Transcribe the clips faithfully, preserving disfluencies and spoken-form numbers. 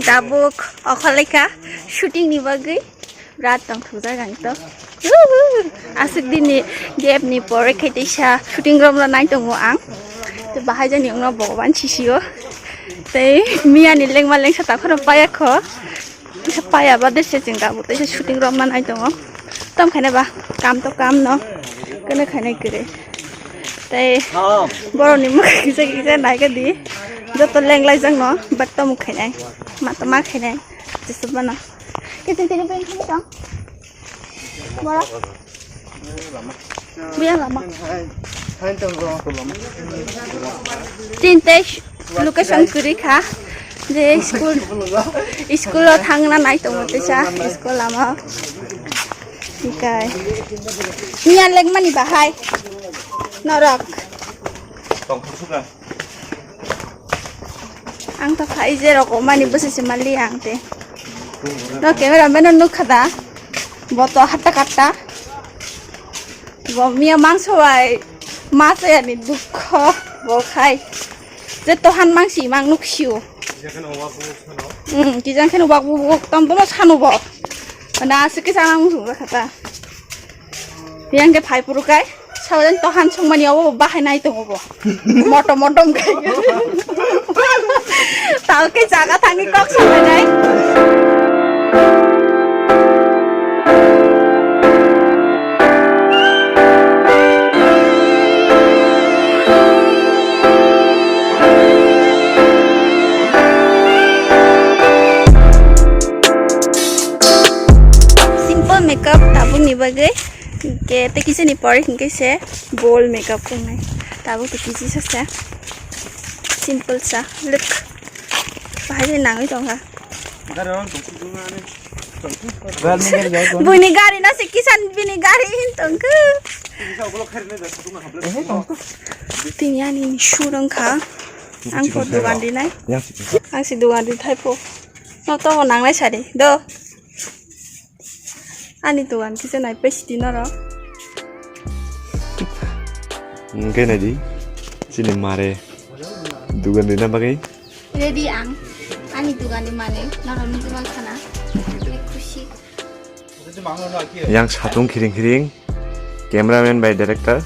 Tabuk okholaikha shooting ni bagwi. Birat tongthokjak ang to. Wuhu! Aswk dini gap ni pore khe teisa shooting room rw nai tongo ang. Tei bahai jani wngno Bhogoban sisio. Tei miya ni lengma lengsa takhoro paya kho. Kisa paya ba dese chwng tabuk teisa shooting room rw nai tongo. Tom khaina ba kam to kam no. Kene khainai kwrwi. Tei borok ni mwkhang kisa kisa nai khe di. Joto lenglai jak no but tom khainai. Ma to ma khainai. Jesa bana. Kiting tini pin thani tong. Bora. Bia lama. Tin tei location kwrwi kha. Je school, school o thangna nai tongo teisa school lama. Hikai. Niya lekmani bahai. Norok. Ang to phai je rok mani bwsai se mali ang te. No camera man no nukha da. Bo to hatta katta. Bo miya mangso bai ma chaya ni dukho bo khai. Je to han mangsi mang nuksio. Hmm, kijang kheno wak wak wak tam bono sanu bo. Na se kisa mang sung kha ta. Yang ke phai puru kai. Saodan to han songmani obo bahai nai tongo bo. Motom motom kai. Tao ke jaga thangni kok sanai nai. Simple makeup tabukni bagwi. Hinkhe tei kisini pore hinkhe se bold makeup wngnai. Tabuk tei kisi sa se simple sa look. Bahai se nangwi tongkha. Buini gari no se kisan bini gari hin tongkha. Tini ani shoe wngkha. Ang po dogan dinai. Ang se dogan di thai po. No to nangnai sari do. Ani dogan kisa nai pai sidi noro. Hingke nai di, chini mare dogan rina bagwi. Ready ang, ani dogan ni mare, noro nugwi mankha na. Khusi. Yang satung khiring khiring, cameraman bai director,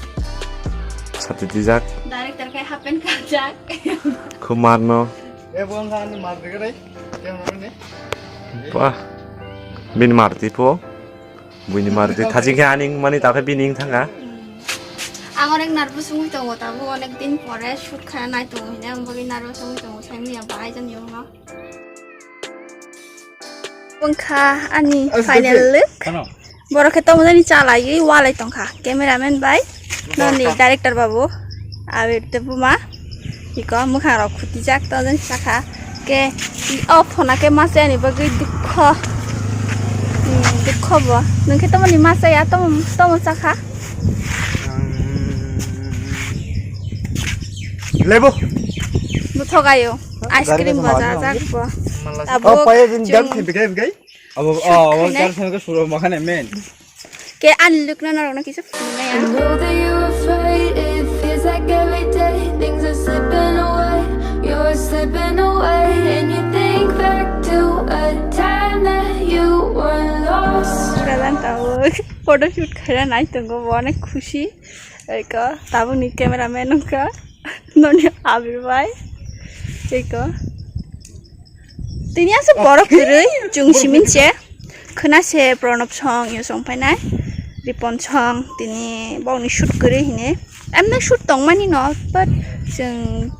sati tijak. Director khe half pant kanjak. Khumar no. Wah, bini Maruti po. Buini Maruti thajik khe ani wngmani, takhe bini wng thangkha. Ang onek nervous wngwi tongo, tabuk onek din pore shoot khaina nai tongo hwnwi, ang bagwi nervous wngwi tongo, sai manya bahai jani wngno. Wngkha ani final look. Borok khe tongmani chalaiwi walai tongkha, cameraman bai noni director babu. Abir tei buma iko mwkhang rok khutijak tonjani saka ke o phona ke masa yani bagwi dukho. Hmm, dukho bo. Nwng khe tomoni masa ya tomo tomo saka. Lebo. Buthogayo. Ice cream bo jajak bo. Abo paya jin jam thempe kai kai. Abo abo jar thempe suro makhane men. Ke ani look na norok na kisa phunuknai ang. I know that you're afraid, it feels like every day things are slipping away. You're slipping away, and you think back to a time that you were lost. Galan tawuk photoshoot khaina nai tongo bo onek khusi. Eko tabukni cameraman wngkha noni abir bai. Eko. Tini aswk borok kwrwi chwng simi se khwna se Pranab song yo song phainai Ripon song tini bokni shoot kwrwi hini emno shoot tongmani no but chwng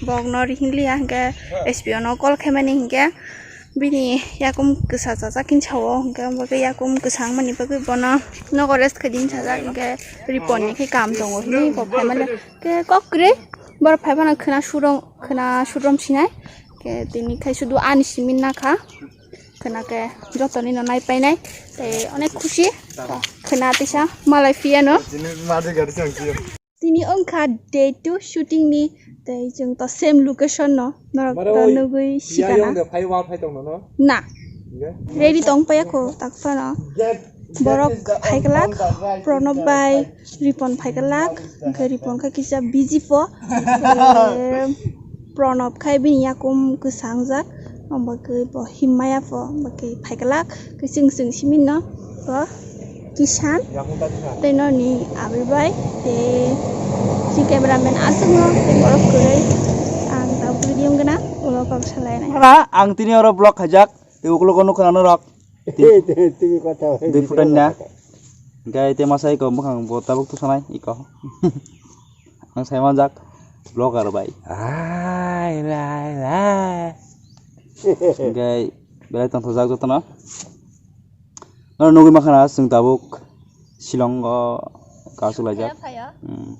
bokno rihing liya hinkhe S P O no call khaimani hinkhe bini yakum kwsa chajak hinsa o hinkhe yakum kwsa wngmani bagwi bono nogo rest khaidi hinsa jak hinkhe Ripon ni khe kam tongo hini bo phaimani. Ke kok kwrwi borok phai phano khwna surong khwna surom sinai ke tini khai sudu ani simin nakha khwna ke jotoni no nai painai tei onek khusi khwna tisa malai phiya no. Tini wngkha day two shooting ni tei chwng to same location no norok to nugwi sikana. Na ready tong paya kho tak phano. Borok phaiglak, Pranab bai Ripon phaiglak, hwnkhe Ripon khe kisa busy pho. Em, Pranab khai bini yakum kwsang jak, Omo bagwi bo him maya pho, omo bagwi phaiglak, khe chwng chwng simi no bo kisan. Tei noni abri bai, tei si cameraman aswk no, tei borok kwrwi. Ang tabuk video wngkha na, ulo kok salainai. Ang tini oro vlog khaijak, tei uklogo nukha norok. Tini kotha. Dui phutan na. Gai te masa iko mukhang bo tabuk tusanai iko. Ang sai manjak vlogger bai. Ai, lai, lai. Gai belai tongthokjak jotono. Noro nugwi makhana chwng tabuk Shillong o kasu laijak. Phaya, phaya. Hmm.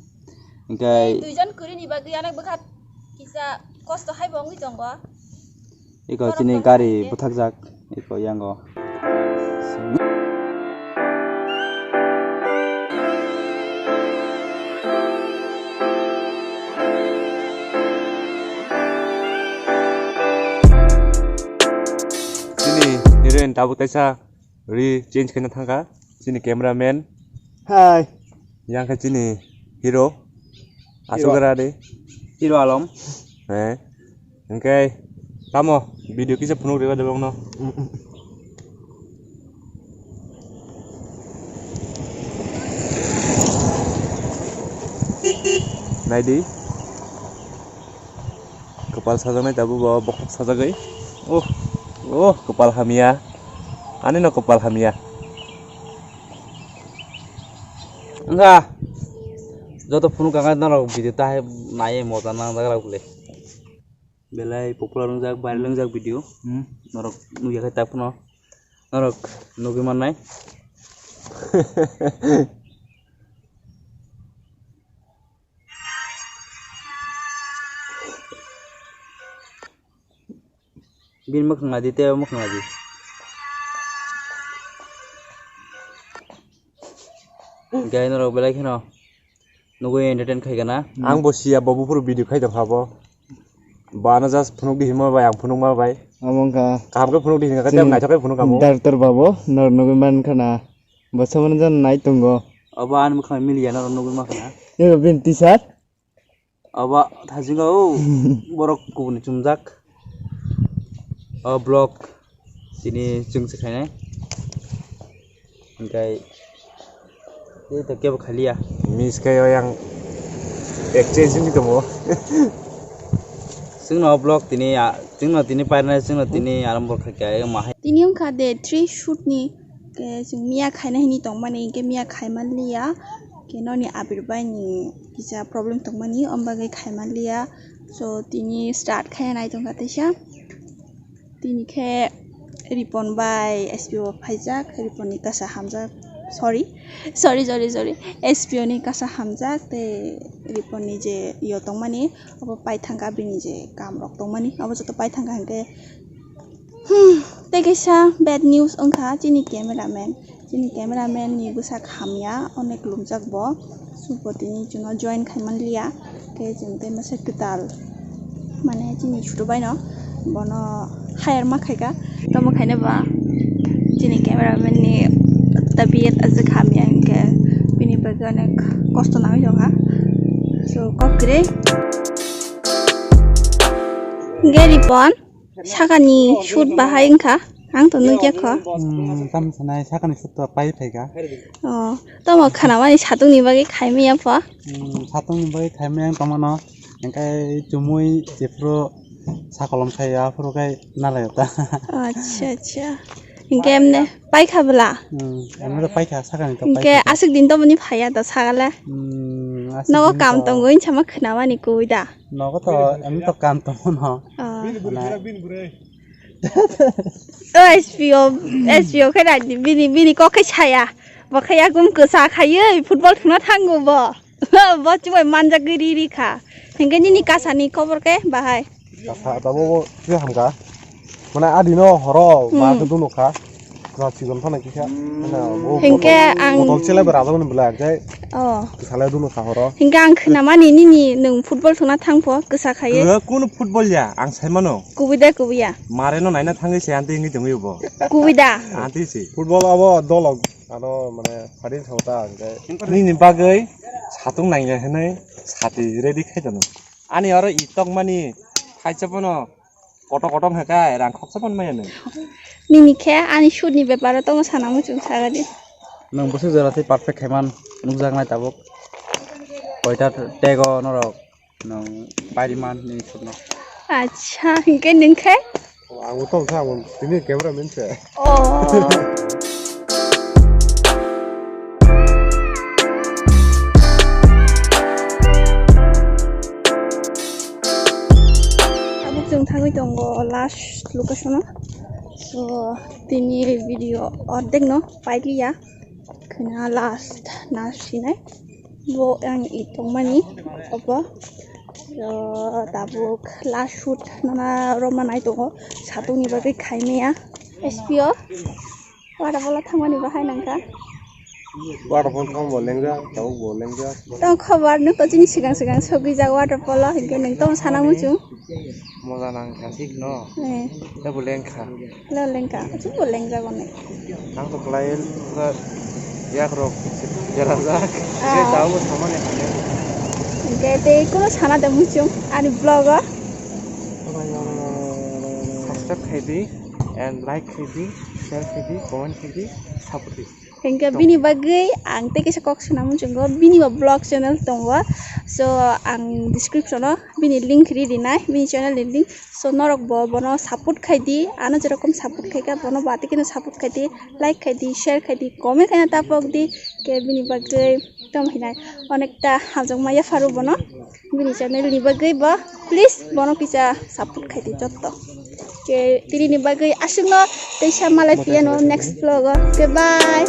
Gai duijon kwrwini bagwi anek bwkha kisa kosto hai bo wngwi tongo. Iko chini gari buthakjak, iko yango. Chini heroine tabuk kaisa. Ri change khaina thangkha chini cameraman. Hai. Yang khe chini hero. Hero. Asugara de. Hero Alom. Eh. Hingke tamo video kisa phunuk rega de bongno. Naidi. Kwpal sajaknai tabuk bo bokhok sajagwi. Oh, oh, kwpal hamya. Ani no kwpal hamya. Wngkha. Joto phunuk kha norok video ta hai nai moja nang jak rok le. Belai popular wngjak, viral wngjak video. Hmm. Norok nugya khe tak phano. Norok nugwi mannai. Bini mwkhang naidi, tei o mwkhang naidi. Gai norok belai kheno nugwi entertain khai gana. Ang bo siya, bo buphuru video khai tongkha bo. Bo ano just phunuk di himo bai, ang phunuk ma bai. Amo wngkha kaham khe phunuk di hinka khe, tei naithok khe phunuk amo. Director babo, norok nugwi mankha na. Bo somono jan nai tongo. Obo ani mwkhang miliya norok nugwi mankha na. Ego bini teacher. Obo thasingo o borok kubuni chumjak. O vlog tini chwng se khainai. Hingkai tei to kebo khaliya. Miss khe o yang exchange wngwi tongo. Chwngno o vlog tini, ah, chwngno tini pairnai, chwngno tini arambol khaikha, ma hai. Tini wngkha day three shoot ni, khe chwng miya khaina hini tongmani, hinkhe miya khaimanliya. Khe noni abir bai ni kisa problem tongmani, om bagwi khaimanliya. So, tini start khaina nai tongkha teisa. Tini khe Ripon bai S P O phaijak, Ripon ni kasa hamjak, sorry, sorry, sorry, sorry, S P O ni kasa hamjak, tei Ripon ni je yo tongmani, abo paithangkha, bini je kam rok tongmani, abo joto paithangkha hinkhe, hmm, tei kaisa bad news wngkha chini cameraman. Chini cameraman ni bwsak hamya, onek lumjak bo. Supo tini chwngno join khai manliya. Khe chwng tei masa kwtal, mane chini chutu bai no bono hire ma khaika. Tamo khaina ba chini cameraman ni tabiyat aswk hamya hinkhe bini bagwi onek kosto nangwi tongkha. So, kok kwrwi. Gari pon. Sakani shoot bahai wngkha, ang to nukya kho. Hmm, tamo sanai sakani shoot to pai phaika. Oh, tamo khanamani satung ni bagwi khaimaya pho? Hmm, satung ni bagwi khaimaya wng tongmano, hingkai chumui jephuru sakolom khai aphuru khai nalai ta. Acha, acha. Hingke emne paikha bwla? Hmm, emne to paikha, sakani to paikha. Hingke aswk din to boni phaiya to sagale? Hmm, aswk din to. Nogo kam tongo hinsa ma khanamani koi da. Nogo to, em to kam tongo no. Ah. Mana. O S P O, S P O khe nai di, bini, bini kok khe saya. Bo khe yakum kwsa khaiwi football thwngna thango bo. Bo chumui manjagwi ri ri kha. Hinkhe nini kasani khobor khe bahai? Kasa tabuk khe hamkha. Mane adino horo ba khe dunu kha. Kwchak sikon phano kisa. Hinkhe ang botol chelai bera jaboni belai khe. Oh. Salai dunu kha horo. Hinkhe ang khnamani nini nwng football thwngna thangpho kwsa khaiwi. Kunu football ya ang saimano. Kubui da kubui ya? Mare no naina thangwi se anti hinwi tongwi bo. Kubui da? Anti se. Football abo dolok ano mane pharin thangta hinkhe. Nini bagwi satung nangya hinwi sati ready khai tongno. Ani oro i tokmani khaisa phano Koto koto hwnka kai, rang khoksa man maya nung. Nini khe ani shoot ni beparo tongo sana muchung sagadi. Nung bwswk jora tei perfect khaiman nukjaknai tabuk. Koita tag o norok nung pairiman nini shoot no. Acha, hinkhe nung khe? Ang bo tong kha, ang bo tini camera man se. Oh. Abo chwng thangwi tongo last location o. So, tini video ordek no pailiya. Khwna last na sinai. Bo ang i tongmani obo. So, tabuk last shoot nana roma nai tongo. Satungni bagwi khaimaya. S P o. Waterfall o thangmani bahai nangkha. Waterfall thang bo lengjak, tabuk bo lengjak. Tong khobor, nwng to chini sigang sigang sogwi jak waterfall o, hinkhe nwng tong sana muchung. Moja nangkha thik no? Eh. Tei bo lengkha. Lo lengkha, chwng bo lengjak onai. Ang to belai khe yak rok berajak. Ah. Tei tabuk bo thangmani hamya. Hinkhe tei kuno sana da muchung ani vlog o. Subscribe khai di and like khai di, share khai di, comment khai di, support di. Hinkhe bini bagwi ang tei kaisa kok swnam muchungo, bini bo vlog channel tongo. So, ang description o bini link ri rinai, bini channel ni link. So, norok bo bono support khai di, ano jerokom support khai kha, bono bo atwi kheno support khai di, like khai di, share khai di, comment khaina ta pok di, khe bini bagwi tamo hinai onekta hamjakma yapharu bono. Bini channel ni bagwi bo please bono kisa support khai di jotto. Ke tini ni bagwi aswkno teisa malai phiya no next vlog o. Ke bye.